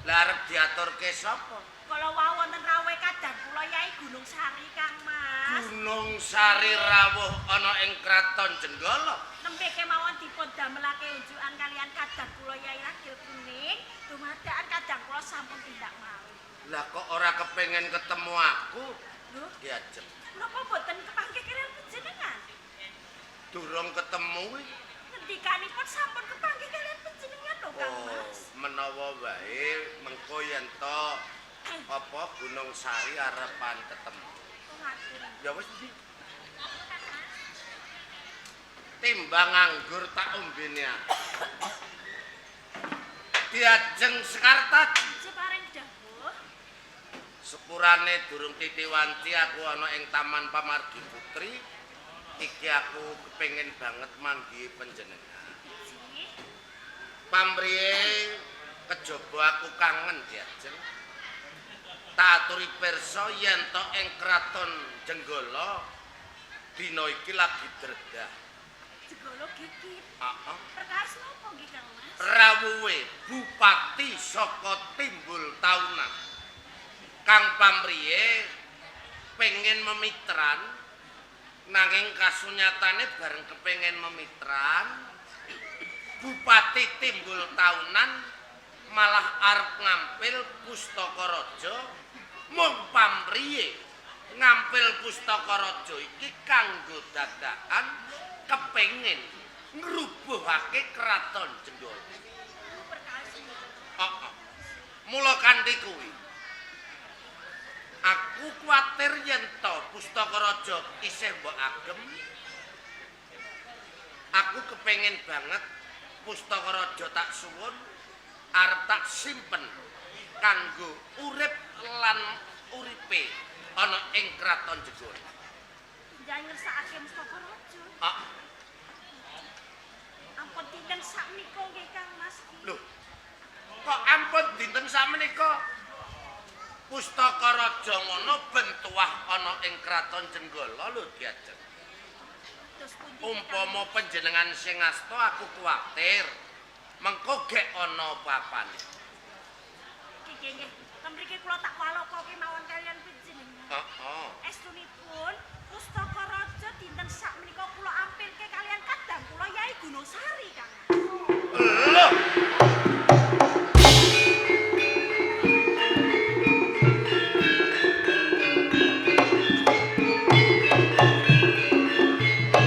Lah arep diaturke sapa? Kala wau wonten rawuhe kadang kula Yai Gunung Sari, Kang Mas. Gunung Sari rawuh ana ing Kraton Jenggala. Nembe kemawon dipun damelake unjukan kalian kadang kula Yai Ragil Kuning, dumadakan kadang kula sampun tindak malih. Lah kok ora kepengin ketemu aku? Lho, Diajeng. napa boten kepanggih kalian panjenengan? Durung ketemu kuwi. Ngendikanipun sampun kepanggih kalian panjenengan lho, Kang Oh, Mas. menawa wae mengko yen to apa Gunung Sari arepan ketemu. Oh, ngaten. Ya wis iki. Timbang anggur tak ombene aku. Diajeng Sekartaji. Separing dawuh. Sepurane durung titiwanci aku ana ing Taman Pamargi Putri. Iki aku kepengin banget manggihi panjenengan. Nggih. Pamriye kejaba aku kangen diajeng. Tak aturi pirsa yen to ing Kraton Jenggala dina iki lagi dredah. Jenggala gigit. Heeh. Perkawis napa nggih, Kang Mas? Rawuhe bupati saka Timbul Taunan. Kang pamriye pengen memitran nanging kasunyatane bareng kepengin memitran Bupati Timbul Taunan malah arep ngampil pustaka raja mung pamriye ngampil pustaka raja iki kanggo dadakan kepengin ngrubuhake Kraton Jenggala. Perkawis niku. Heeh. Mula kanthi kuwi aku kuwatir yen to pustaka raja isih mbok agem. Aku kepengin banget pustaka raja tak suwun arep tak simpen kanggo urip lan uripe ana ing Kraton Jenggala. Panjenengan ngersakake Mustaka Raja. Ah, Ampun dinten sakmenika nggih, Kang Mas. lho. Kok ampun dinten sakmenika? Pustaka raja ngono bentuah ana ing Kraton Jenggala lho diajeng. Terus pundi? Umpama panjenengan sing ngasta aku kuwatir mengko gek ana apa-apane. Nggih, nggih. Mriki kula tak waloka kemawon kalian panjenengan. Heeh. Estunipun Pustaka Raja dinten sakmenika kula ampilke kalian kadang kula Yai Gunung Sari, Kang. Lho.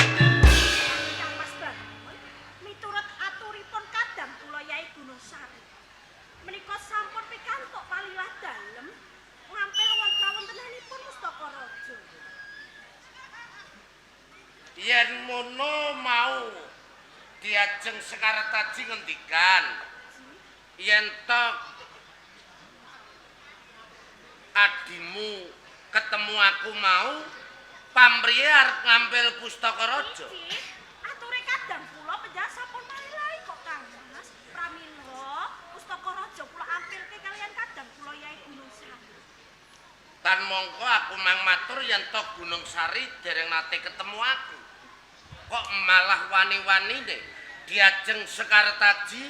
Kang Mas Bangun, miturut aturipun kadang kula Yai Gunung Sari. Menika sampun pikantuk palilah dalem ngampil kawontenanipun Mustaka Raja. Yen mono mau diajeng Sekartaji ngendikan yen to adimu ketemu aku mau pamriye arep ngampil pustaka raja. Iki ature kadang kula panjenengan sampun malilahi kok, Kang Mas. Pramila Pustaka Raja kula ampilke kalian kadang kula Yai Gunung Sari. Tan mongko aku mang matur yen to Gunung Sari dereng nate ketemu aku. Kok malah wani-wanine diajeng Sekartaji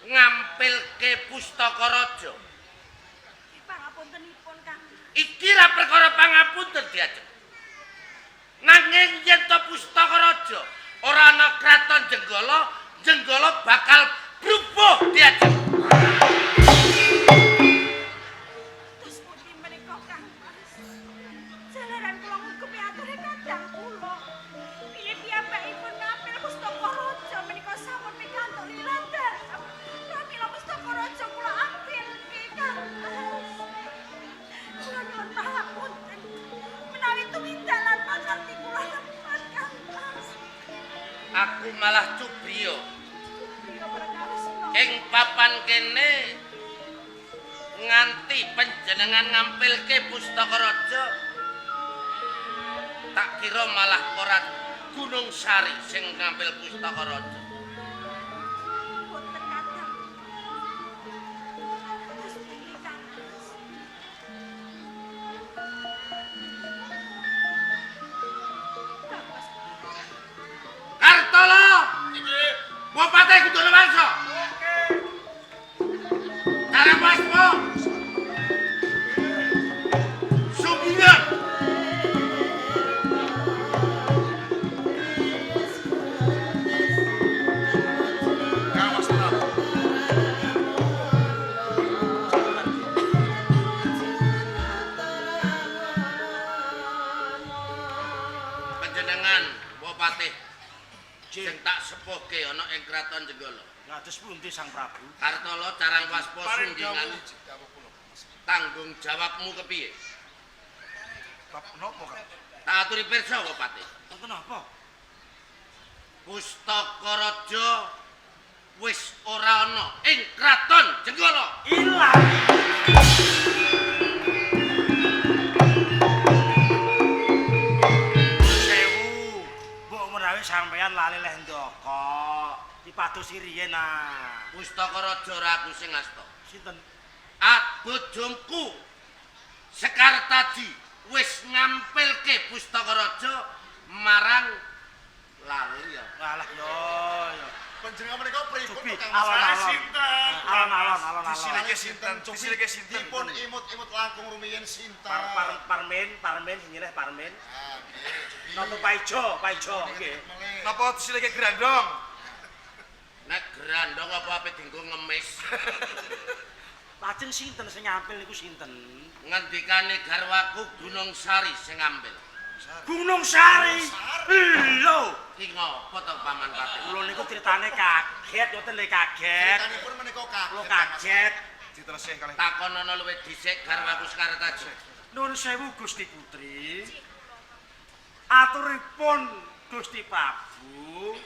ngampilke pustaka raja. Nggih, pangapuntenipun, Kang. Iki ra perkara pangapunten diajeng. Nanging yen to pustaka raja ora ana Kraton Jenggala, Jenggala bakal brubuh diajeng. Terus pundi menika, Kang Mas? Jalaran kula ngungkepi ature kadang kula. Bilih piyambakipun ngampil Pustaka Raja menika sampun pikantuk lila dalem. Pramila Pustaka Raja kula ampilke, Kang Mas. Kula nyuwun pangapunten. Menawi tumindak lan mangerti kula lepat, Kang Mas. Aku malah cubriyo Priya perkawis napa? ing papan kene nganti panjenengan ngampilke pustaka raja tak kira malah ora Gunung Sari sing ngampil pustaka raja. Boten kadang. Terus pundi, Kang Mas? Kang Mas. Kartolo, Iki. Bupati Kudono Wangsa. Oke. Cara waspo. Kraton Jenggala. Kados pundi Sang Prabu? Kartolo carang waspa sunggingan. Tanggung jawabmu kepiye? Bab napa, Kang? Tak aturi pirsa kok, Patih. Wonten apa? Pustaka Raja wis ora ana ing Kraton Jenggala. Ilang. Sewu. Mbok menawi sampeyan lali leh ndaka. Dipadosi riyen ah. Pustaka Raja ora aku sing asta. Sinten? Abojongku Sekartaji wis ngampilke Pustaka Raja marang lali ya. Walah yo yo. Panjenengan menika pripun Cupi, Kang Mas? alon-alon. Sinten? Alon-alon, alon-alon. Disilike sinten? Disilike sinten? Dipun imut-imut langkung rumiyin sinten? Par par parmen, parmen sing nyileh parmen. Ah, nggih, Cupi. Napa paijo, paijo nggih. Napa disilike grandong? Nek grandong apa ape dienggo ngemis? Lajeng sinten sing ngampil niku sinten? Ngendikane garwaku Gunung Sari sing ngambil. Gunung Sari. Lho, Ki ngopo to Paman Patih? kula niku critane kaget, ngoten lho kaget. Critanipun menika kaget. Kula kaget. Ditelesih kalih. Takonono luwih dhisik garwaku Sekartaji. Nuwun sewu Gusti Putri. Aturipun Gusti Prabu,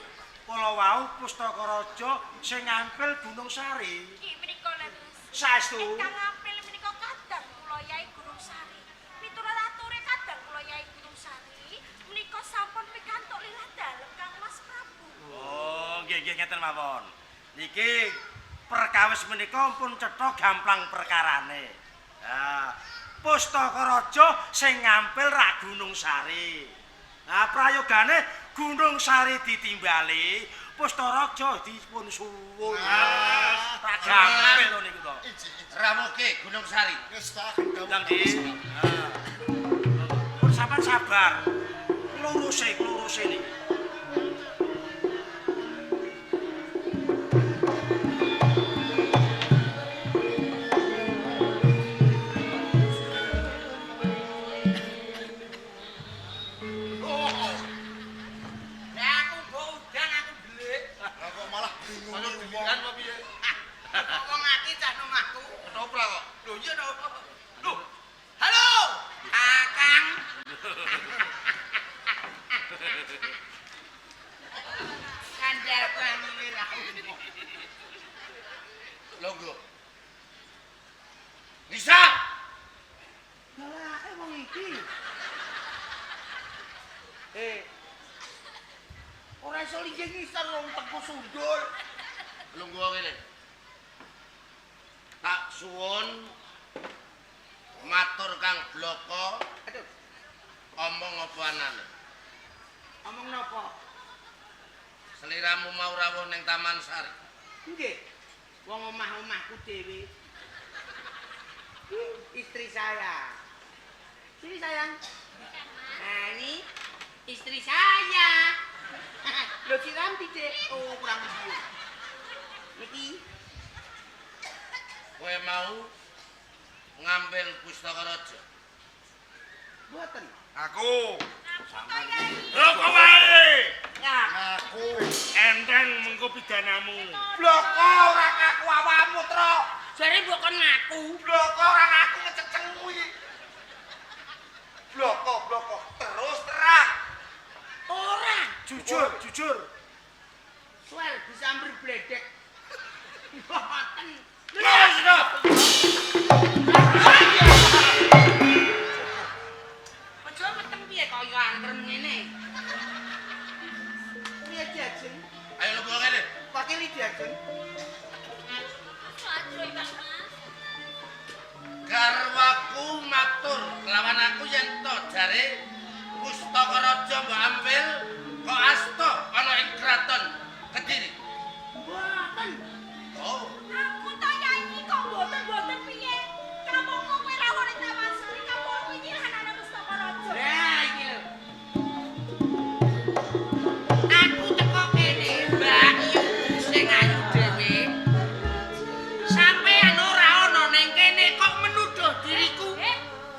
kala wau Pustaka Raja sing ngampil Gunung Sari. Ki menika leres. Saestu. Ingkang ngampil menika kadang kula Yai Gunung Sari. Miturut ature kadang kula Yai Gunung Sari menika sampun pikantuk lilah dalem Kang Mas Prabu. Oh, nggih nggih ngeten mawon. Niki perkawis menika pun cetha gamplang perkarane. Nah, Pustaka Raja sing ngampil rak Gunung Sari. Nah, prayogane Gunung Sari ditimbali, Pustaka Raja dipun suwun. Rak gampil lho niku to. Iji, iji. Rawuhke Gunung Sari. Ngestakaken dawuh. Ndang di. Pun sampean sabar. Luruse, luruse niki. Lah aku mbok udang aku ndelik. Lah kok malah bingung Ono wong. delikan apa piye? Kok wong akeh cah omahku. Ketoprak kok. Lho iya to. Lho. Halo. Kakang. Kandhalku anu ra. Longgo. Nisa! Lah wong iki. Eh. Ora iso linggih ngisor wong teko sundul. Lungguh ngene. Tak suwun matur Kang Bloko. Aduh, Omong apa anane? omong napa? Seliramu mau rawuh ning Taman Sari. Nggih. Wong omah-omahku dhewe. Istri saya. Sini sayang. Nah, ini istri saya. Lho ciram Dik. Oh, kurang dhuwur. Niki Kowe mau ngambil Pustaka Raja. mboten. Aku. Napa to Yai? Lho kok wae. Ngaku. Enteng mengko pidanamu. Bloko ora ngaku awakmu, Tro. Jare mbok kon ngaku. Bloko ora ngaku ngececeng kuwi. Bloko, bloko. Terus terang. Ora. Jujur, jujur. Suel disamber bledek. Mboten. Wis to. Aja meteng piye kaya antrem ngene. Piye diajeng? Ayo lungguh ngene. Wakili diajeng. Aduh, Kang Mas. Garwaku matur kelawan aku yen to jare Pustaka Raja mbok ambil kok asta ana ing kraton Kediri. Mboten. Oh, Aku to Yai kok mboten-mboten piye? Kamangka kowe rawuh ning Taman Sari, kamangka kowe nyilanane Pustaka Raja. Lah iki lho. Aku teko kene, Mbak Yu sing ayu dhewe. Sampeyan ora ana ning kene kok menuduh diriku. Eh,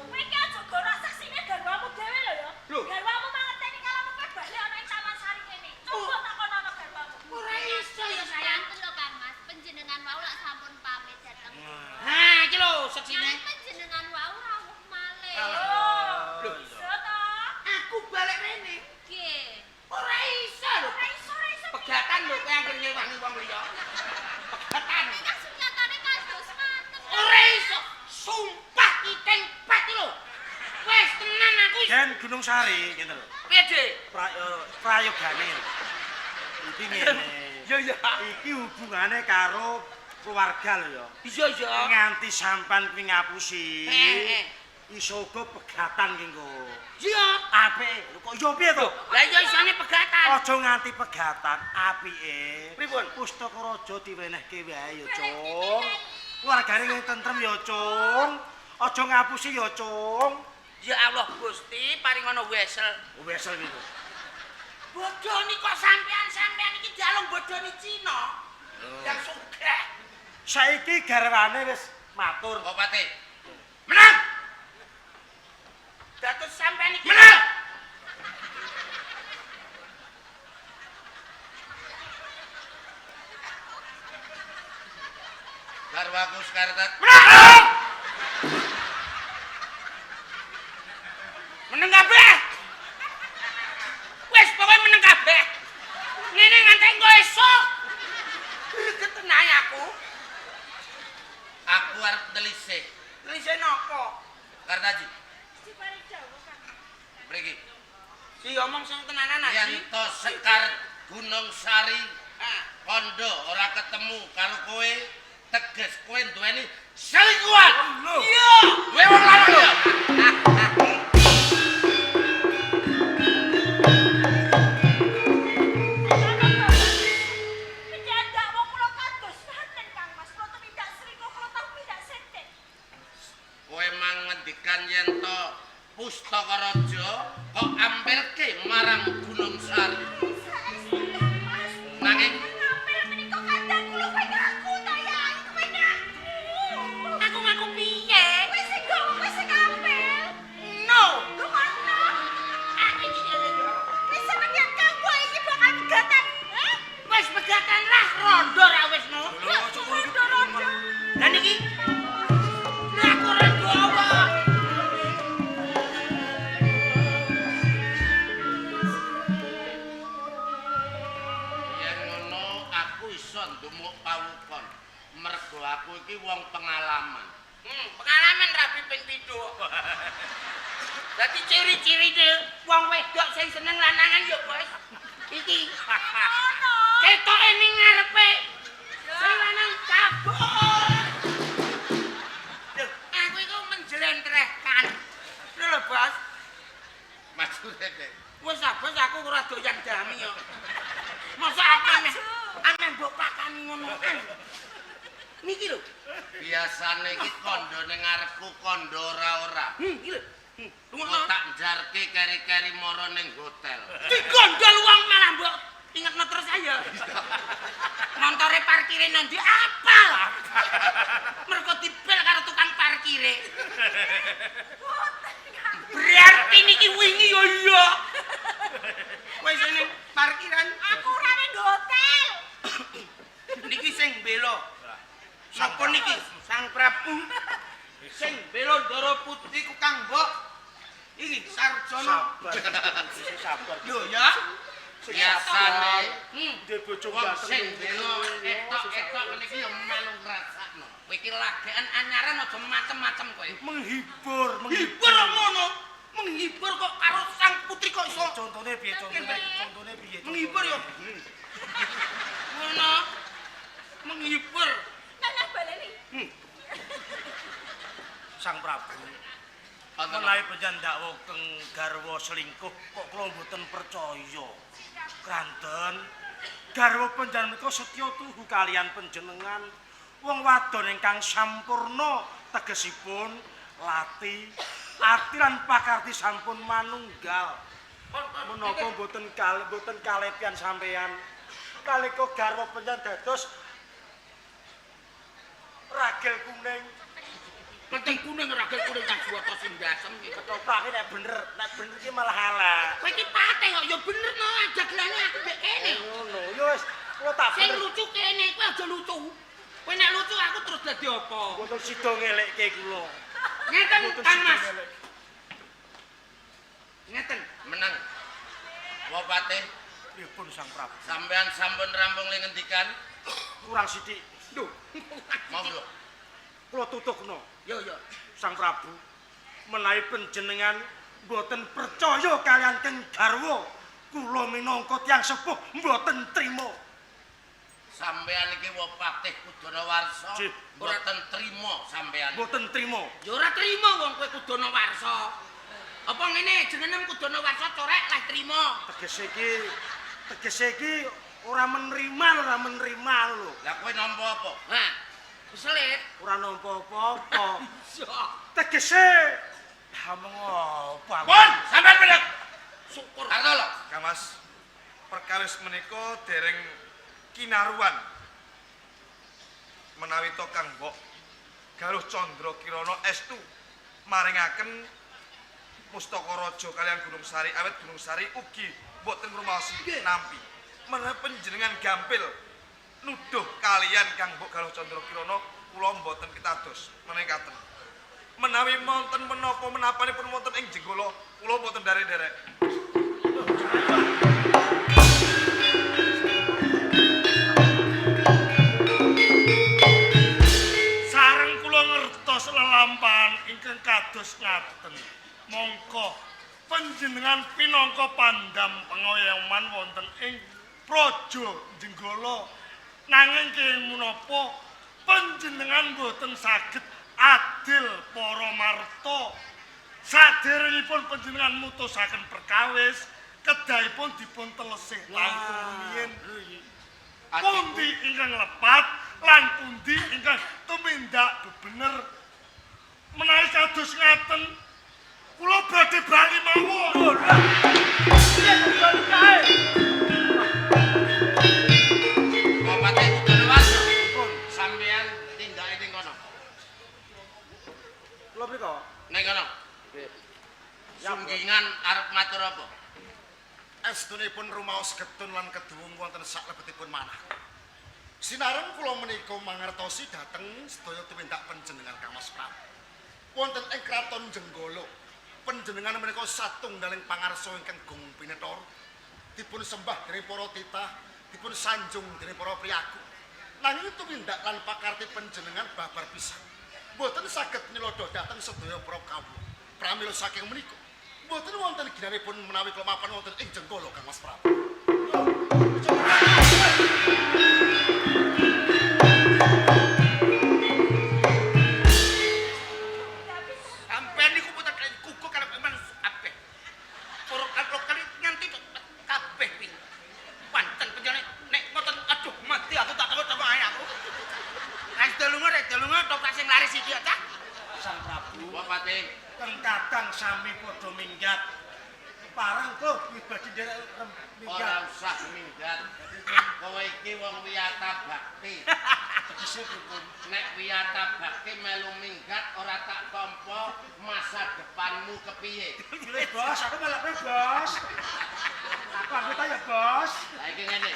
kowe iki aja goro saksine garwamu dhewe lho ya. Lho. Garwamu mangerteni kalau kowe bali ana ing Taman Sari kene. Coba takonono garwamu. Ora iso ya. Gunung Sari ngene lho. Piye, Dik? Prayogane. Iki ngene. Iya, iya. Iki hubungane karo keluarga lho ya. Iya, iya. Nganti sampean kuwi ngapusi. Heeh. Iso uga pegatan ki engko. Iya. Apike. Lho kok iya piye to? Lah iya isane pegatan. Aja nganti pegatan, apike. Pripun? Pustaka Raja diwenehke wae ya, Cung. Keluargane ngene tentrem ya, Cung. Aja ngapusi ya, Cung. Ya Allah Gusti, paringono wesel. Wesel iki. Bodoni kok sampean-sampean iki jalung bodoni Cina. Yang sugih. Saiki garwane wis matur. Bupati. Menang! Dados sampean iki Menang! Garwaku Sekarta. Menang! Meneng kabeh. Wis pokoke meneng kabeh. Ngene nganti engko esuk. Gregeten ae aku. Aku arep telisih. Telisih napa? Kartaji, Diparing dawuh, Kang. mriki. Si omong sing tenanan aji. Yen to Sekar Gunung Sari Ah, kondo ora ketemu karo kowe, teges kowe duweni selingkuhan. Iya. Kowe wong lanang ya. Penjaga wong kula kados ngaten, Kang Mas. Kula tumindak selingkuh, kula tumindak setek. Kowe mang ngendikan yen to Pustaka Raja kok ampilke marang Gunung Sari. Saestu, Kang Mas. Nanging Ngampil menika kadang kula kowe ngaku ta ya, kowe ngaku. Aku ngaku piye? Kowe sing gawe, kowe sing ngampil. No. Kemana? Aku iki Wis seneng yen kanggo iki bakal pegatan. Hah? wis pegatan lah rondo ra wis no. Rondo-rondo. Lah niki. Lah aku ora gawa. Yen ngono aku iso ndumuk pawukon. Mergo aku iki wong pengalaman. Pengalaman rabi ping 7. Dadi ciri-cirine wong wedok sing seneng lanangan ya, Bos. Iki. Ngono. Ketoke ning ngarepe. Sing lanang kabur. Lho, aku iku menjlentrehkan. Lho lho, Bos. Maju rene. Wis ah, Bos, aku ora doyan dami kok. Masa aku aneh mbok pakani ngono. Niki lho. Biasane iki kondo ning ngarepku kondo ora-ora. Iki lho. Kok tak njarke keri-keri mara ning hotel. Digondol wong malah mbok ingetno terus ayo. Montore parkire nang ndi apal. Mergo dibel karo tukang parkire. Boten, Kang. Berarti niki wingi ya iya. Wis ning parkiran Aku ora ning hotel. niki sing bela. Sapa niki? Sang Prabu. Sing bela Ndara Putri ku Kang Mbok. Iki sarjana. Sabar. Sing sabar. Lho ya. Biasane Duwe bojo wong ganteng. sing bela etok-etok ngene iki ya melu ngrasakno. Kowe iki lagean anyaran aja macem-macem kowe. Menghibur, Menghibur kok ngono. Menghibur kok karo sang putri kok iso Contone piye contone? Contone piye? menghibur ya. Ngono. Menghibur. Nah, baleni. Sang Prabu. Wonten Menawi panjenengan dakwa keng garwa selingkuh kok kula mboten percaya. Kranten garwa panjenengan menika setya tuhu kalian panjenengan. Wong wadon ingkang sampurna tegesipun lati, ati lan pakarti sampun manunggal. Menapa mboten mboten kalepian sampeyan nalika garwa panjenengan dados ragil kuning. Penting kuning ragil kuning kang suwata sing ndasem iki. Ketoprak iki nek bener iki malah elek. Kowe iki pateh kok ya bener no jagelane aku mbek kene. Ngono, ya wis kula tak Sing bener. lucu kene, kowe aja lucu. Kowe nek lucu aku terus dadi apa? Mboten sida ngelekke kula. Ngeten Mboten Kang sida Mas. ngelek. Ngeten. Menang. Wopate Pripun Sang Prabu? sampean sampun rampung le ngendikan? Kurang sithik. Lho. Monggo. Kula tutukno Yo yo. Sang Prabu menawi panjenengan Mboten percaya kalian keng garwa. Kula minangka tiyang sepuh mboten trima. Sampeyan iki wong Patih Kudana Warsa, mboten trima sampeyan. Mboten trima. Ya ora trima wong kowe Kudana Warsa. Apa ngene jenenge Kudana Warsa corek leh trima. Tegese iki ora menerima lho, ora menerima lho. Lah kowe nampa apa? Hah. Keselit. Ora nampa apa-apa. Iya. Tegese ha mengopo aku? Pun, sampeyan meneng. Syukur. Kartolo. Kang Mas, perkawis menika dereng kinaruan. Menawi to Kang Mbok Galuh Candra Kirana estu maringaken Mustaka Raja kalian Gunung Sari awet Gunung Sari ugi mboten ngrumaosi nampi. Menawi panjenengan gampil nuduh kalian Kang Mbok Galuh Candra Kirana kula mboten kitados menawi katen. Menawi wonten menapa menapanipun wonten ing Jenggala kula mboten nderek-nderek. Sareng kula ngertos lelampahan ingkang kados ngaten. Mongko panjenengan pinangka pandam pengayoman wonten ing Praja Jenggala. Nanging kenging menapa panjenengan boten saged adil para marta. Saderengipun panjenengan mutusaken perkawis, kedahipun dipun telesih langkung rumiyin. Pundi ingkang lepat lan pundi ingkang tumindak bebener. Menawi kados ngaten, kula badhe bali mawon. Patih Kudana Warsa. Sampeyan tindake ning kono. Kula mriko. Ning kono. Sunggingan arep matur apa? Estunipun rumaos getun lan keduwung wonten saklebetipun manah. Sinareng kula menika mangertosi dhateng sedaya tumindak panjenengan Kang Mas Prabu. Wonten ing kraton Jenggala, panjenengan menika satunggaling pangarsa ingkang gong pinethara. Dipun sembah dening para titah, dipun sanjung dening para priyago. Nanging tumindak lan pakarti panjenengan babar pisan. Mboten saged nyelodho dhateng sedaya para kawula. Pramila saking menika mboten wonten ginanipun menawi kula mapan wonten ing Jenggala Kang Mas Prabu. Sampeyan niku puter kuku kalau memang kabeh. Lokal nganti kabeh kuwi. Pancen panjenengan nek ngoten aduh mati aku tak takut ae aku. Rek lunga toprak sing laris iki ya, Cak. Sang Prabu. Apa Patih? Kang kadang sami padha minggat. Pareng kok pribadi nderek minggat. Ora usah minggat. Kowe iki wong wiyata bakti. Tegese pripun? Nek wiyata bakti melu minggat ora tak tampa masa depanmu kepiye. Lho bos, aku malah kowe bos. Aku anggota ya bos. Lah iki ngene.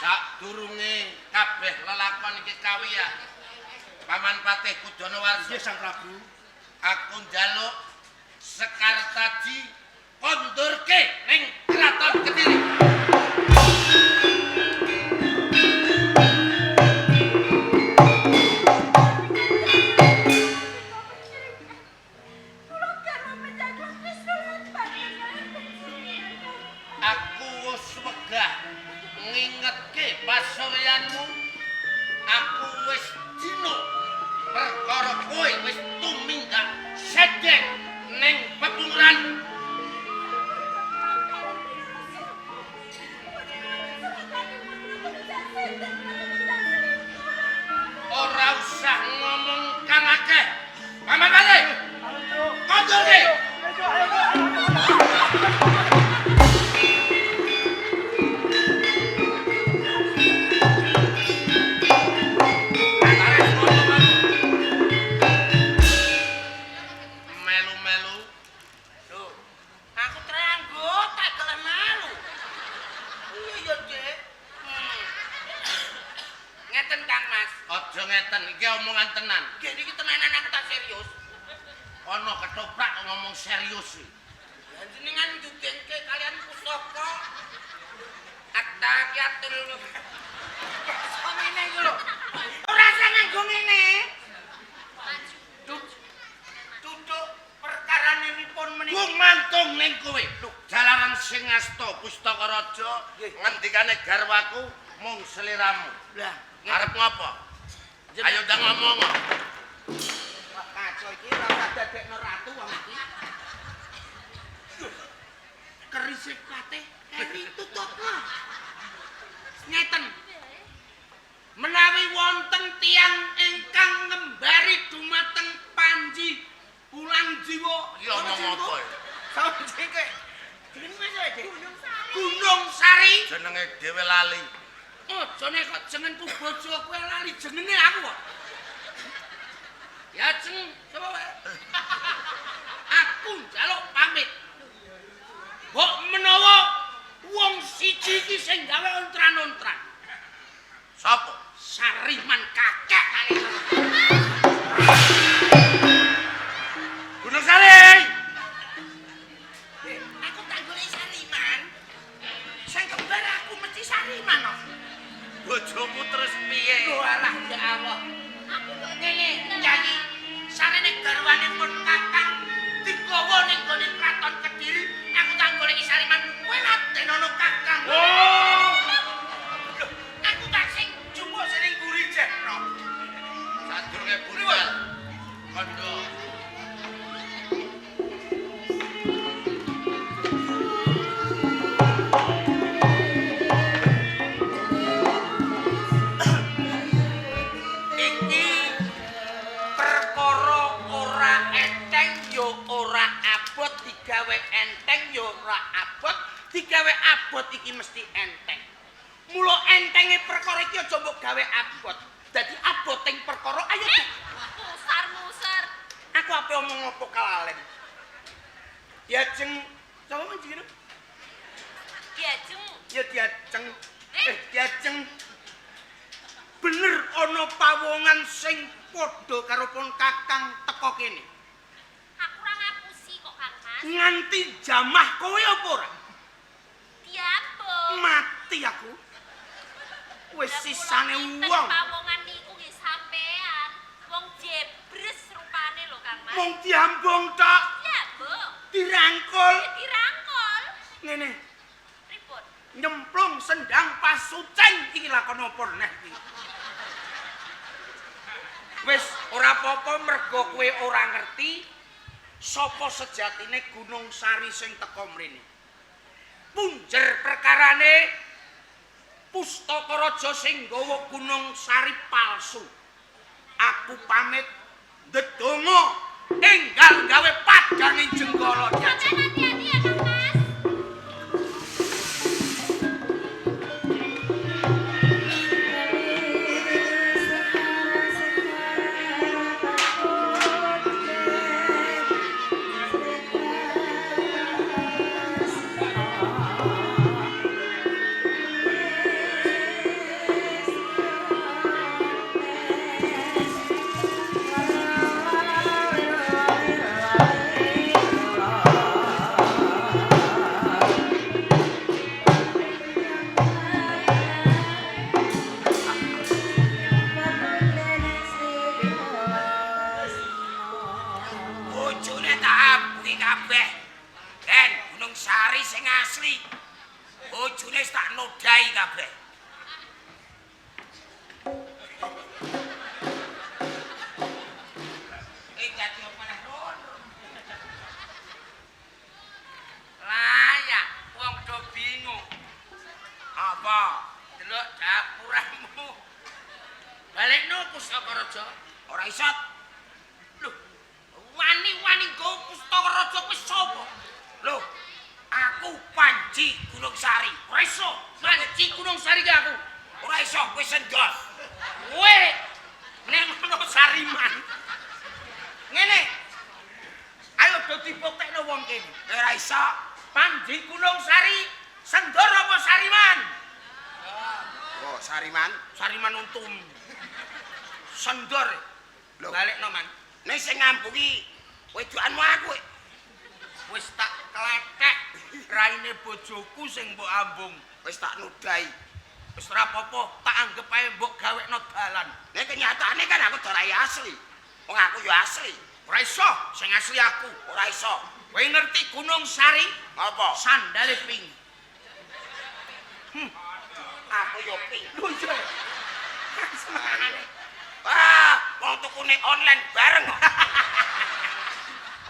Sadurunge kabeh lelakon iki kawiyah. Paman Patih Kudana Warsa. Nggih Sang Prabu. Aku njaluk Sekartaji kondurke ning Kraton Kediri. Kula garwa menjaga Trisno lan panjenengan panjenengan. Aku wis wegah ngingetke pasuryanmu. Aku wis dino perkara kowe wis tumindak sedeng ning pepunguran. Ora usah ngomong kang akeh. Paman Patih, kondurke. Tarik ngomong aku. Melu-melu. Lho, aku teranggota gelem malu. Iya ya, Dik. Ngeten Kang Mas. Aja ngeten, iki omongan tenan. Nggih niki tenanan aku tak serius. Ana ketoprak kok ngomong serius iki. Lah jenengan njugengke kalian pusaka. Attaqiyatul Kok ngene iki lho. Ora usah nganggo ngene. Duduk perkaranipun menika ngasta Pustaka Raja, ngendikane garwaku mung seliramu. Lah, arep ngopo? Ayo ndang ngomong. Wah, kacau iki ora usah dadekno ratu wong iki. Kerise kate keri tutupno. Ngeten. Menawi wonten tiyang ingkang ngembari dumateng Panji Pulang Jiwa. Iki omong apa ya? Sapa jenenge? Jenenge sapa iki? Gunung Sari. Gunung Sari. Jenenge dhewe lali. Aja nek kok jenengku bojo kowe lali jenenge aku kok. Ya jeng, sapa wae. Aku njaluk pamit. Mbok menawa wong siji iki sing gawe ontran-ontran. Sapa? Sariman kakek kali. Gunung Sari. Aku tak golek Sariman. Sing kembar aku mesti Sariman kok. Bojomu terus piye? Lho alah ya Allah. Ngene, Kyai. Sarene garwane pun kakang digawa ning gone kraton Kediri, aku tak goleki Sariman. Kowe laden ana kakang. Oh. Lho, aku tak sing jupuk sing ning mburi jekno. Sadurunge budal. Kondo. Iki perkara ora enteng ya ora abot, digawe enteng ya ora abot, digawe abot iki mesti enteng. Mula entenge perkara iki aja mbok gawe abot. Dadi aboting perkara ayo Musar-musar. Aku ape omong apa kalalen. Diajeng sapa men jenenge? Diajeng. Ya diajeng. Diajeng. Bener ana pawongan sing padha karo pun kakang teko kene. Aku ora ngapusi kok Kang Mas. Nganti jamah kowe apa ora? Diambung. Mati aku. Wis Lah, kula sisane kinten wong. Pawongan niku nggih sampean. Wong jebres rupane lho Kang Mas. Mung diambung tok, Diambung. dirangkul. Ya dirangkul. Ngene, Pripun? nyemplung sendang pasucen iki lakon apa neh iki. Wis ora apa-apa mergo kowe ora ngerti sapa sejatine Gunung Sari sing teko mrene. Punjer perkarane Pustaka Raja sing nggawa Gunung Sari palsu. Aku pamit ndedonga enggal gawe padange Jenggala. Sampeyan hati-hati ya Kang Mas. Bojone tak ambungi kabeh. Ben Gunung Sari sing asli. Bojone wis tak nodai kabeh. Dadi apa neh rono? Layak wong do bingung. Apa? Delok dapuramu. Balekno Pustaka Raja. Ora iso. Lho, wani-wani nggo Pustaka Raja kuwi sapa? Lho, aku Panji Gunung Sari. Ora iso. Panji Gunung Sari ki aku. Ora iso, kowe sendol. Kowe nek ngono Sariman. Ngene. Ayo do dibuktekno wong kene. Ora iso. Panji Gunung Sari sendor apa Sariman? Oh, Sariman. Sariman untum. Sendor. Lho. Balekno, Man. Nek sing ngambungi wedokanmu aku. Wis tak klethek raine bojoku sing mbok ambung. Wis tak nodai. Wis ora apa-apa, tak anggep ae mbok gawekno dalan. Nek kenyataane kan aku dorai asli. Wong aku ya asli. Ora iso, sing asli aku. Ora iso. Kowe ngerti Gunung Sari? Apa? Sandale pink. Aku yo pink. Lho iya. Wah, wong tukune online bareng kok.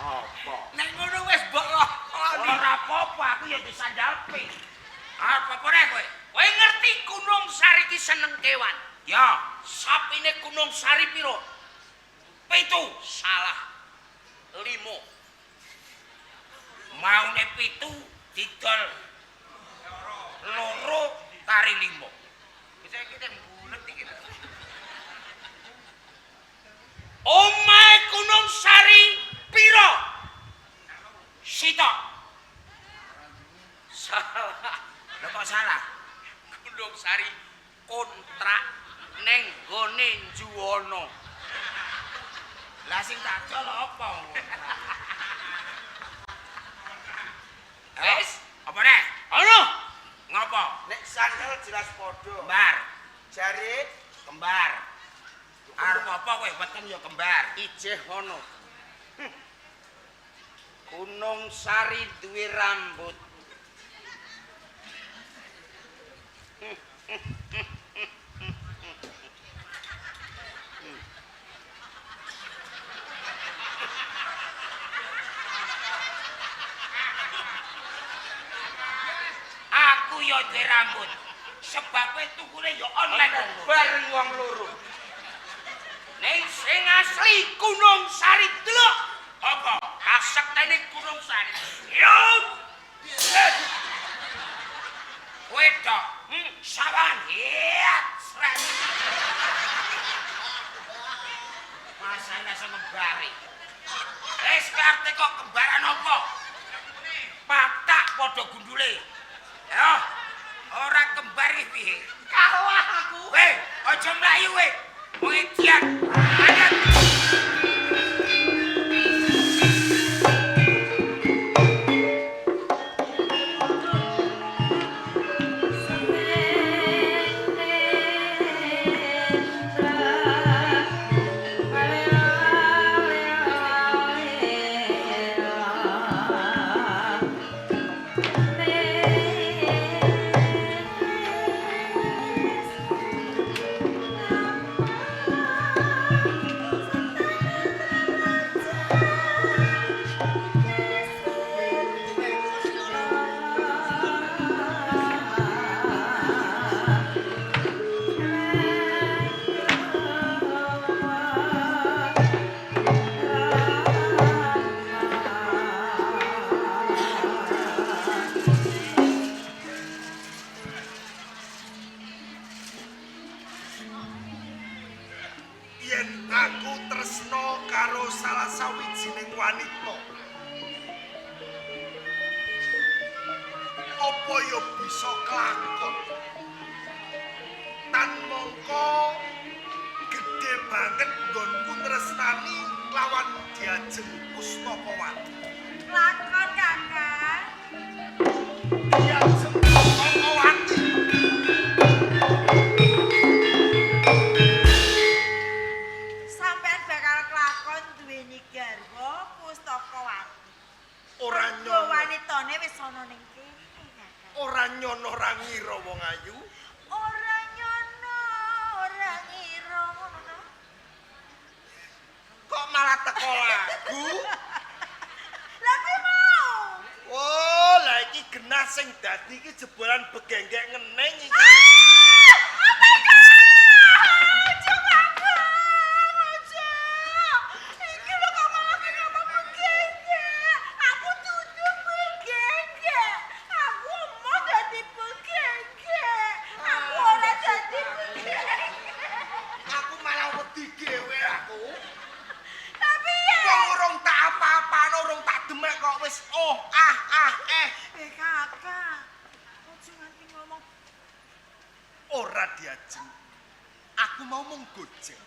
Apa? Nek ngono wis mbok lakoni. Ora apa-apa, aku ya di sandal pink. Apa rek kowe? Kowe ngerti Gunung Sari ki seneng kewan? Ya, sapine Gunung Sari piro? 7. Salah. 5. Maune 7 didol 2 kari 5. Bisa iki teh bulet iki. Omahe Gunung Sari piro? 1. Salah. Lho kok salah? Gunung Sari kontrak neng gone Juwana. Lah sing tak dol apa? Wis, apa rek? Ono. Ngopo? Nek sandal jelas padha. Kembar. Jare Kembar. Arep apa kowe weteng ya kembar. Ijeh ana. Gunung Sari duwe rambut. Aku ya duwe rambut. Sebabe tukune ya online bareng wong loro. Ning sing asli Gunung Sari delok. Apa? Kasektene Gunung Sari. Yo. Kowe tok, sawan. Iya, sret. Masane iso ngembari. Wis karte kok kembaran apa? Patak padha gundule. Yo. Ora kembar iki piye? Kalah aku. Weh, aja mlayu weh. Wong edian. Ayo. Yen aku tresno karo salah sawijining wanita, apa ya bisa kelakon? Tan mongko gedhe banget nggonku tresnani lawan Diajeng Pustakawati. Lakon Kakang. Diajeng Pustakawati. Sampeyan bakal kelakon duweni garwa Pustakawati. Ora Mergo nyono, wanitane wis ana ning kene, Kakang. ora nyono ora ngira wong ayu. Ora nyono, ora ngira ngono to. Kok malah teko lagu? Lah kuwi mau. Oh, lah iki genah sing dadi iki jebolan begenggek ngeneng iki. Ah! Oh my God! Aja Kakang, aja. Iki lho kok malah ki ngomong begenggek. Aku dudu begenggek. Aku mau dadi begenggek. Aku ora dadi begenggek. Aku malah wedi dhewe aku. Tapi ya. Wong urung tak apa-apane, urung tak demek kok wis oh ah ah eh. Eh Kakang, aja nganti ngomong Ora Diajeng. Aku mau mung gojek.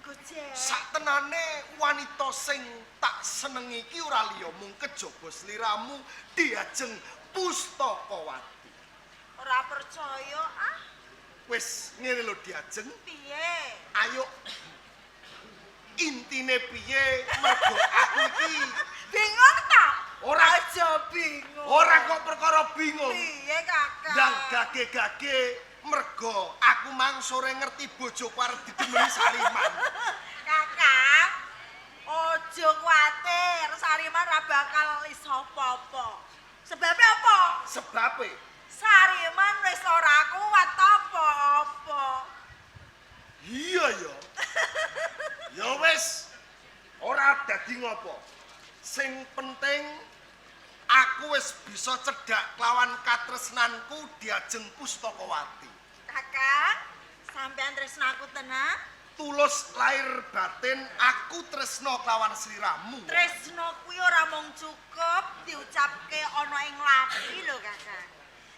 gojek. Saktenane wanita sing tak senengi iki ora liya mung kejaba sliramu Diajeng Pustakawati. Ora percaya ah, Wis ngene lho Diajeng, piye? ayo intine piye mergo aku iki Bingung ta? Ora. Aja bingung. Ora kok perkara bingung. Piye, Kakang? Ndang gage-gage mergo aku mang sore ngerti bojoku arep didemeni Sariman. Kakang, ojo kuwatir, Sariman ora bakal iso apa-apa. Sebabe apa? Sebabe Sariman wis ora kuat apa-apa. Iya ya. Ya wis. Ora dadi ngopo. Sing penting aku wis bisa cedhak kelawan katresnanku diajeng Pustakawati. Kakang, sampean tresno aku tenan? Tulus lahir batin aku tresno kelawan sliramu. Tresno kuwi ora mung cukup diucapke ana ing lathi lho, Kakang.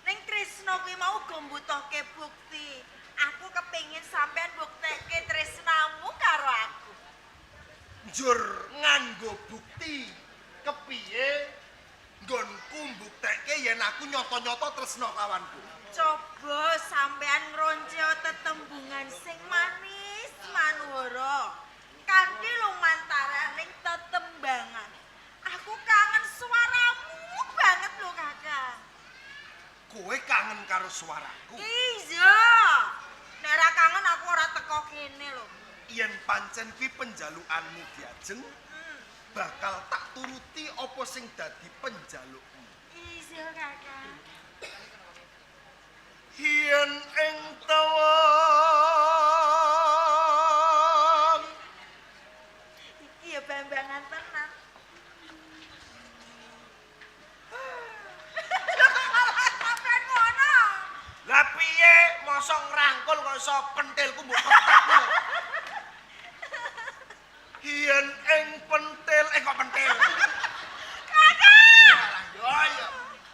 Ning tresno kuwi mau uga mbutuhke bukti. Aku kepengin sampean buktekke tresnamu karo aku. Njur nganggo bukti kepiye nggonku mbuktekke yen aku nyata-nyata tresno kelawanku. Coba sampean ngronce tetembungan sing manis manuhara kanthi lumantaraning tetembangan. Aku kangen suaramu banget lho, Kakang. Kowe kangen karo suaraku. Iya. Nek ora kangen aku ora teko kene lho. Yen pancen kuwi penjalukanmu diajeng, bakal tak turuti apa sing dadi penjalukmu. Iya, Kakang. Yen ing tawang Iki ya bambangan tenan. Lho kok malah sampean ngono? Lah piye mosok ngrangkul kok iso pentilku mbok petak lho. Yen ing pentil eh kok pentil. Kakak! Yo ayo.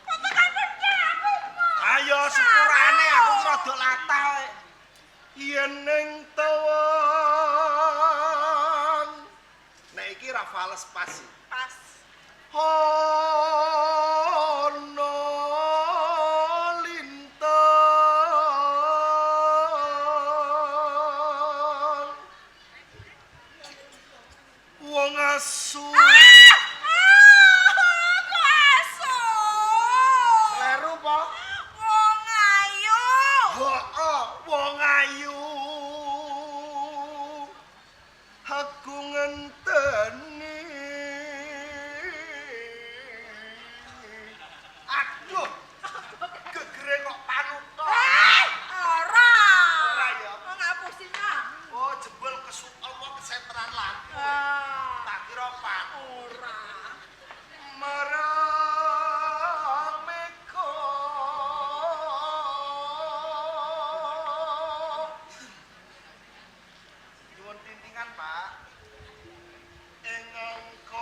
Kok tekan pentil aku? Ayo sepurane aku ki rada latah kowe. Yen ing tawang. Nek iki ra fales pas. Pas. Ana lintang wong asu. Ah! Ah! Kok asu? Kleru po? Wong ayu. Heeh, wong ayu. Aku ngenteni. Aduh. Gegere kok panuta. Eh, ora. Ora ya. Kok ngapusi nah. Oh, jebul kesu apa kesenteran lampu. Ah. Tak kira pan. Ora. Marang mega. Nyuwun tintingan, Pak. Ing angkasa.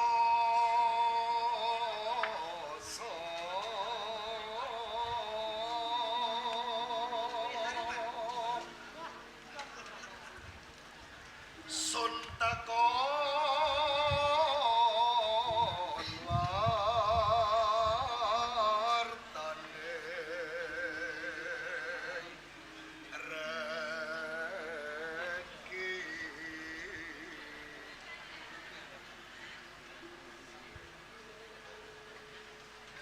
Sun takon wartane reki.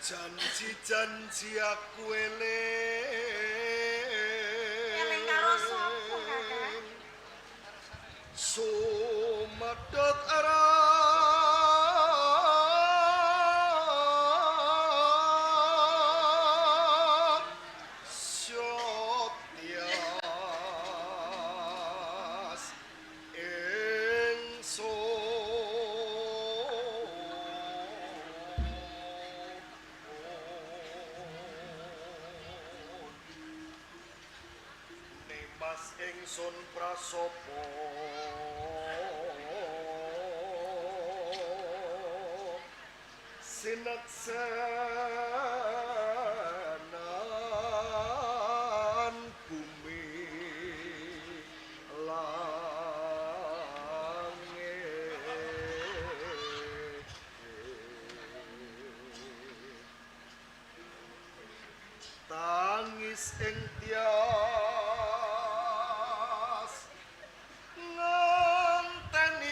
Janji-janji aku eling. Eling karo sapa, Kakang? Sumedhut arang Syatias ingsun. Nimas ingsun prasopo sineksenan bumi langit. Tangis ing tias ngenteni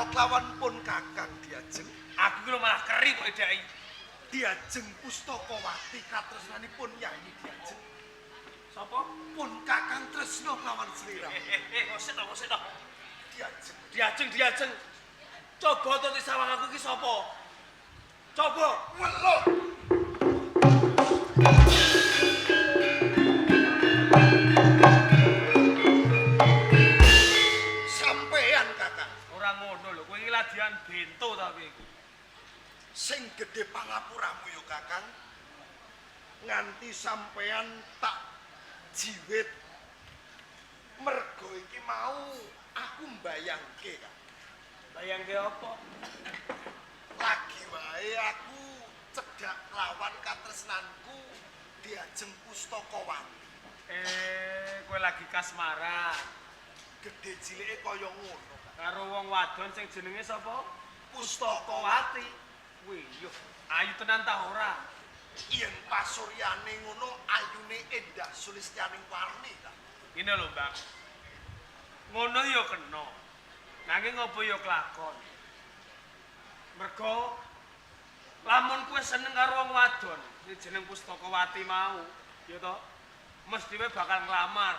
Tresna kelawan pun Kakang Diajeng. Aku ki lho malah keri kok edaki. Diajeng Pustakawati katresnanipun Yayi Diajeng. Sapa? Pun Kakang tresna kelawan sliramu. Sik to, sik to. Diajeng. Diajeng, diajeng. Coba to sawang aku ki sapa? Coba. Weluh. Sampean Kakang. Ora ngono lho, kowe iki ladian bento ta kowe iku. Sing gedhe pangapuramu ya Kakang. Nganti sampean tak jiwit. Mergo iki mau aku mbayangke, Kang. Bayangke apa? Lagi wae aku cedhak lawan katresnanku Diajeng Pustakawati. Kowe lagi kasmaran. Gedhe cilike kaya ngono, Kang. Karo wong wadon sing jenenge sapa? Pustakawati. Wih, yo, ayu tenan ta ora? Yen pasuryane ngono ayune endah sulistyaning warni, Kang. Ngene lho, Mbak. Ngono ya kena. Nanging ngopo ya kelakon. Mergo lamun kowe seneng karo wong wadon sing jeneng Pustakawati mau, ya to, mesti kowe bakal nglamar.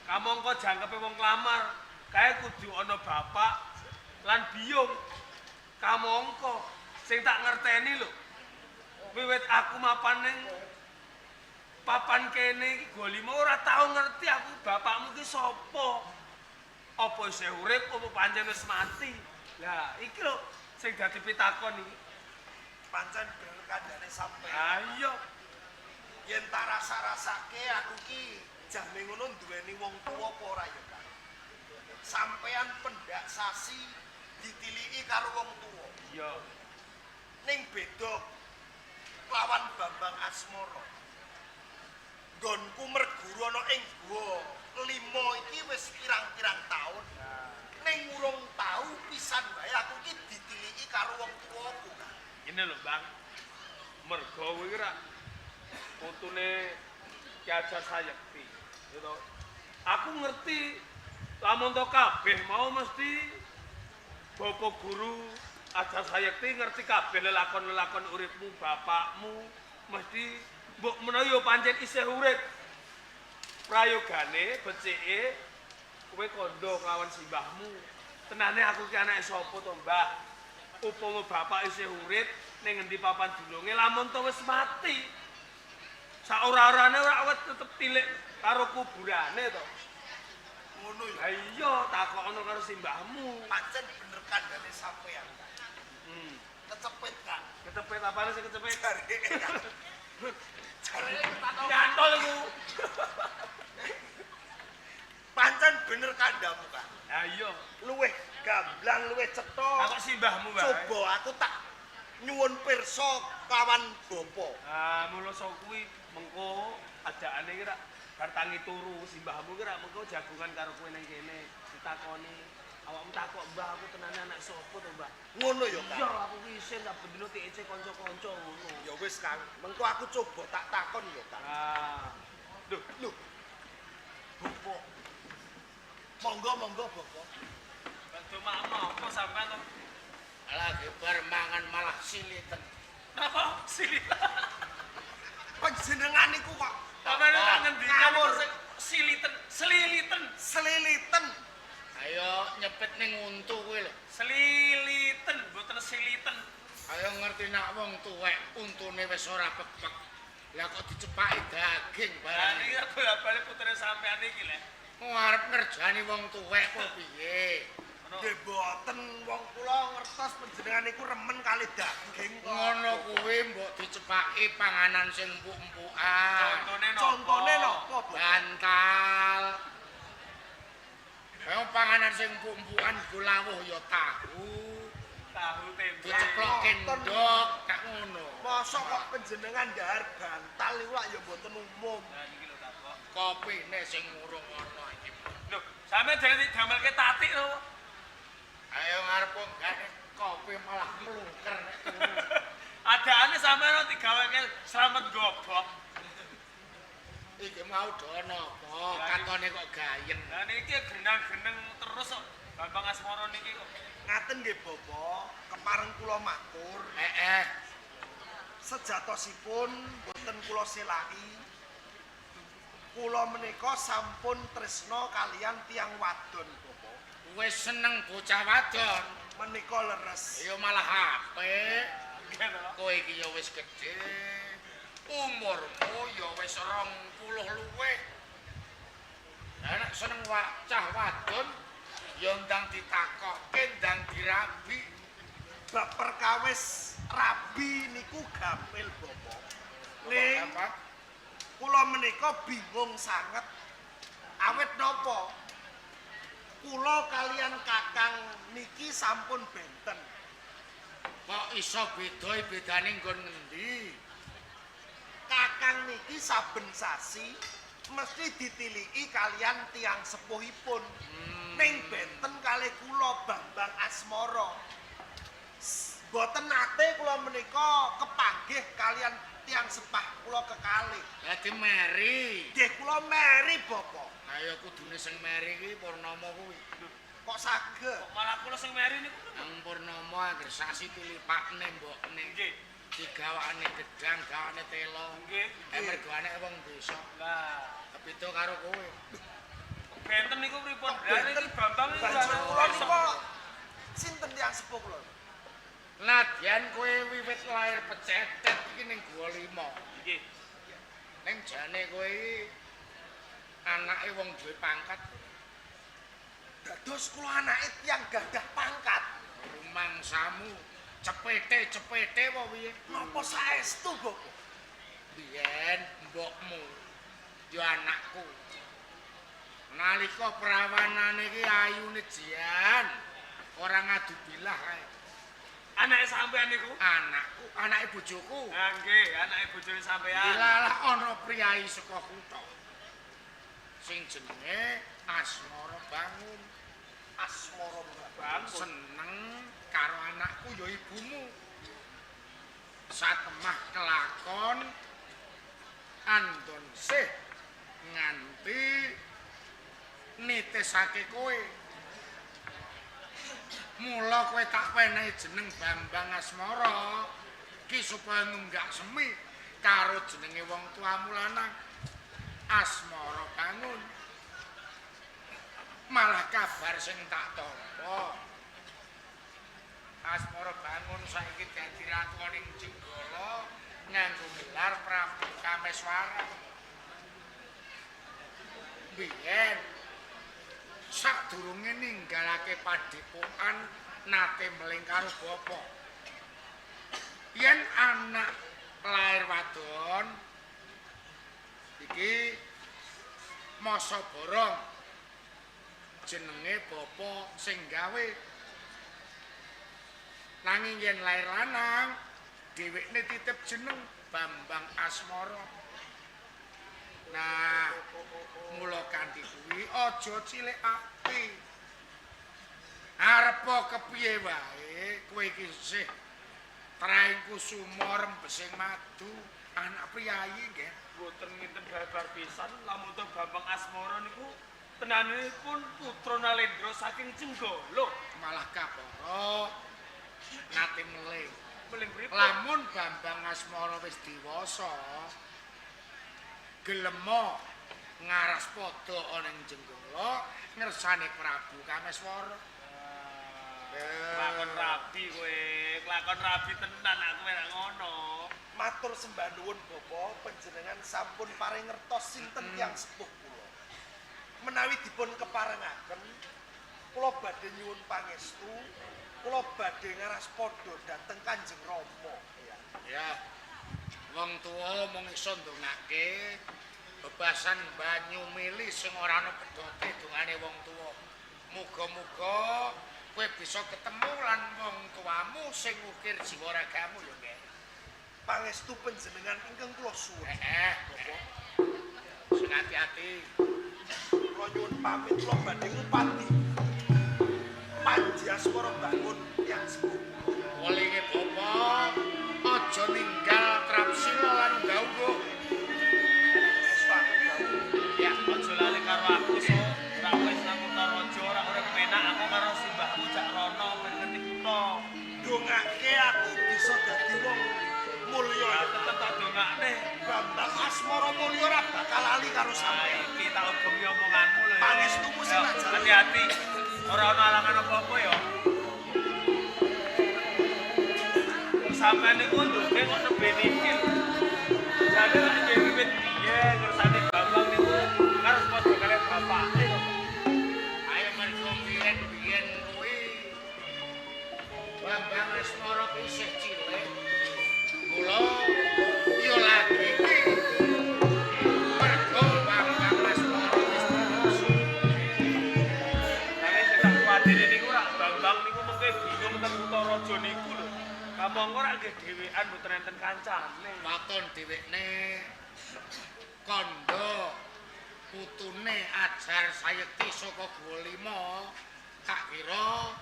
Kamangka jangkepe wong nglamar, kae kudu ana bapak lan biyung. Kamangka sing tak ngerteni lho. Wiwit aku mapan ning papan kene iki Golimo ora tau ngerti aku bapakmu ki sapa. Apa isih urip apa pancen wis mati. Lah iki lho sing dadi pitakon iki. Pancen bener kandhane sampean. Ha iya, Yen tak rasa-rasake aku ki jane ngono duweni wong tuwa apa ora ya, Kang? Sampean pendak sasi ditiliki karo wong tuwa. Iya. Ning beda kelawan Bambang Asmara. Nggonku merguru ana ing gua 5 iki wis pirang-pirang taun. Ning urung tau pisan wae aku ki ditiliki karo wong tuwaku, Kang. Ngene lho, Bang. Mergo kowe iki rak putune Ki Hajar Sayekti, ya to. Aku ngerti lamun to kabeh mau mesti Bapak Guru Ajar Sayekti ngerti kabeh lelakon-lelakon uripmu, bapakmu mesti mbok menawa ya pancen isih urip. Prayogane becike kowe kandha kelawan simbahmu. Tenane aku ki anake sapa to, Mbah? Upama bapak isih urip ning ngendi papan dulunge lamun to wis mati. Saora-orane ora awet tetep tilik karo kuburane to. Ngono ya. Ha iya, takono karo simbahmu. Pancen bener kandhane sampean, Kang. Kecepet, Kang. Kecepet apane sing kecepet? Jarike, Kang. Jarike Nyantol iku. Pancen bener kandhamu, Kang. Ha iya, Luwih gamblang, luwih cetha. takok simbahmu wae. Coba aku tak nyuwun pirsa kawan bapa. Ah, mula sok kuwi mengko adakane iki rak bar tangi turu simbahmu ki rak mengko jagongan karo kowe ning kene ditakoni. Awakmu takok, Mbah, aku tenane anak sapa to, Mbah? Ngono ya, Kang. Iya, aku ki isin saben dina TEC kanca-kanca ngono. Ya wis, Kang. Mengko aku coba tak takon ya, Kang. Ah. Duh, Lho. Bapak. Monggo, monggo, Bapak. bantu mak apa sampean to? Lagi bar mangan malah siliten. Napa? Siliten. Panjenengan niku kok Sampeyan ora ngendikan Ngawur. sing siliten, seliliten, seliliten. Ayo nyepit ning untu kuwi lho. seliliten, mboten siliten. Ayo ngerti nak wong tuwek untune wis ora pepek. Lah kok dicepaki daging Lah barang. niki bola-bali putrane sampean iki lho. Arep ngerjani wong tuwek kok piye? Nggih mboten, wong kula ngertos panjenengan niku remen kali daging kok. Ngono kuwi mbok dicepaki panganan sing empuk-empukan. Contone napa? Contone napa, Bapak? Bantal. Kaya panganan sing empuk-empukan go lawuh ya tahu. Tahu tempe. Diceplokke ndok kak ngono. Mosok kok panjenengan ndahar bantal iku lak ya mboten umum. Lah niki lho takok. Kopine sing urung ana iki. Lho, sampean jane didamelke tatik to. Ayo ngarep kok gak kopi malah mlungker nek turu. Adakane sampean digaweke slamet gobok. Iki mau do ana apa? Katone kok gayeng. Lah niki genang-geneng terus kok Bambang Asmara niki kok. Ngaten nggih Bapak, kepareng kula matur. Heeh. Sejatosipun boten kula selaki. Kula menika sampun tresna kalian tiyang wadon, Bapak. Wis seneng bocah wadon. Menika leres. Ya malah apik. Kowe iki ya wis gedhe. Umurmu ya wis 20 luwih. Lah nek seneng cah wadon ya ndang ditakokke, ndang dirabi. Bab perkawis rabi niku gampil, Bapak. Ning kula menika bingung sanget. Awit napa? Kula kalian kakang niki sampun benten. Kok iso beda bedane nggon ngendi? Kakang niki saben sasi mesti ditiliki kalian tiyang sepuhipun. Ning benten kalih kula Bambang Asmara. Boten nate kula menika kepanggih kalian tiyang sepah kula kekalih. Dadi meri. Nggih kula meri, Bapak. Ayo kudune sing meri iki Purnama kuwi. Kok saged? Kok malah kula sing meri niku? Nang Purnama anggere sasi tilipakne mbokne. Nggih. Digawakne gedang, gawakne telo. Nggih. Mergo anake wong desa. Lah, beda karo kowe. Benten niku pripun? Lah niki Bambang niku banjur kula niku sinten tiyang sepuh kula? Nadyan kowe wiwit lahir pecetet iki ning Gua 5. Nggih. Ning jane kowe iki anake wong duwe pangkat. Dados kula anake tiyang gadah pangkat. Rumangsamu cepete-cepete apa piye? Napa saestu, Bapak? Biyen mbokmu ya anakku. Nalika prawanane iki ayune jian, ora ngadu bilah kae. Anake sampean niku? Anakku, anake bojoku. Ha nggih, anake bojone sampean. Dilalah ana priyayi saka kutha. Sing jenenge Asmara Bangun. Asmara Bangun. Seneng karo anakku ya ibumu. Satemah kelakon andon sih nganti nitesake kowe. Mula kowe tak wenehi jeneng Bambang Asmara ki supaya nunggak semi karo jenenge wong tuamu lanang Asmara Bangun. Malah kabar sing tak tampa, Asmara Bangun saiki dadi ratu ning Jenggala nganggo gelar Prabu Kameswara. Biyen sadurunge ninggalake padhepokan nate meling karo bapa. Yen anak lair wadon iki masa borong jenenge bapa sing gawe. Nanging yen lair lanang dhewekne titip jeneng Bambang Asmara. Nah, mula kanthi kuwi aja cilik ati. Arepa kepiye wae kowe iki isih traing kusuma rembesing madu, anak priyayi nggih. Mboten nginten babar pisan lamun to Bambang Asmara niku tenanipun putra Nalendra saking Jenggala. Malah kapara nate meling. Meling pripun? Lamun Bambang Asmara wis dewasa, gelemo ngaras padha ana ing Jenggala ngersane Prabu Kameswara. Lakon rabi kowe, lakon rabi tenan aku ora ngono. Matur sembah nuwun Bapak, panjenengan sampun paring ngertos sinten tiyang sepuh kula. Menawi dipun keparengaken, kula badhe nyuwun pangestu, kula badhe ngaras padha dhateng Kanjeng Rama. Ya. Wong tuwa mung iso ndongake bebasan banyu mili sing ora ana pedote dongane wong tuwa. Muga-muga kowe bisa ketemu lan wong tuamu sing ngukir jiwa ragamu ya, Nggih. Pangestu panjenengan ingkang kula suwun. Heeh, Bapak. Sing ati-ati. Kula nyuwun pamit, kula badhe ngupati. Panji Asmara Bangun tiyang sepuh. Welinge Bapak, aja ninggal Trapsila lan unggah-ungguh. Ya, aja lali karo aku, So. Rak wis nang Kutaraja, ora urip penak aku karo simbahmu Jak Rono. iso dadi wong mulya. Ya tetep tak dongakne. Bambang Asmara Mulya ora bakal lali karo sampeyan. Iki tak ugemi omonganmu lho ya. Pangestumu sing tak jaluk. Hati-hati. Ora ana alangan apa-apa ya. Sampeyan niku nduke kok nembe niki lho. Jane lek nggih wiwit biyen ngersane Bambang niku karo padha kalih bapake kok. Ayo mergo biyen-biyen kuwi Bambang Asmara ki isih cilik. Kula yo lagi ki mergo Bambang Asmara wis dewasa. Nanging sing tak kuwatire niku rak Bambang niku mengke bingung teng kutha raja niku lho. Kamangka rak nggih dhewean mboten enten kancane. Waton dhewekne kandha putune ajar sayekti saka Guwa Lima, tak kira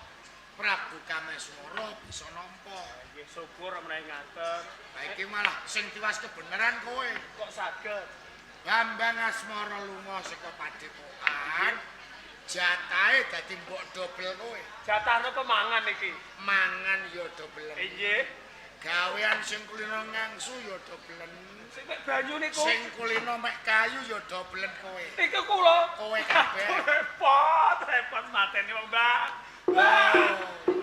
Prabu Kameswara bisa nampa. Nggih syukur menawi ngaten. Lah iki malah sing tiwas kebenaran kowe. Kok saged? Bambang Asmara lunga saka padepokan, jatahe dadi mbok dobel kowe. Jatah napa mangan iki? Mangan ya dobelen. Nggih. Gawean sing kulino ngangsu ya dobelen. Sing mek banyu niku. Sing kulino mek kayu ya dobelen kowe. Niku kula. Kowe kabeh. Repot, repot mateni wong, Mbak. Oh.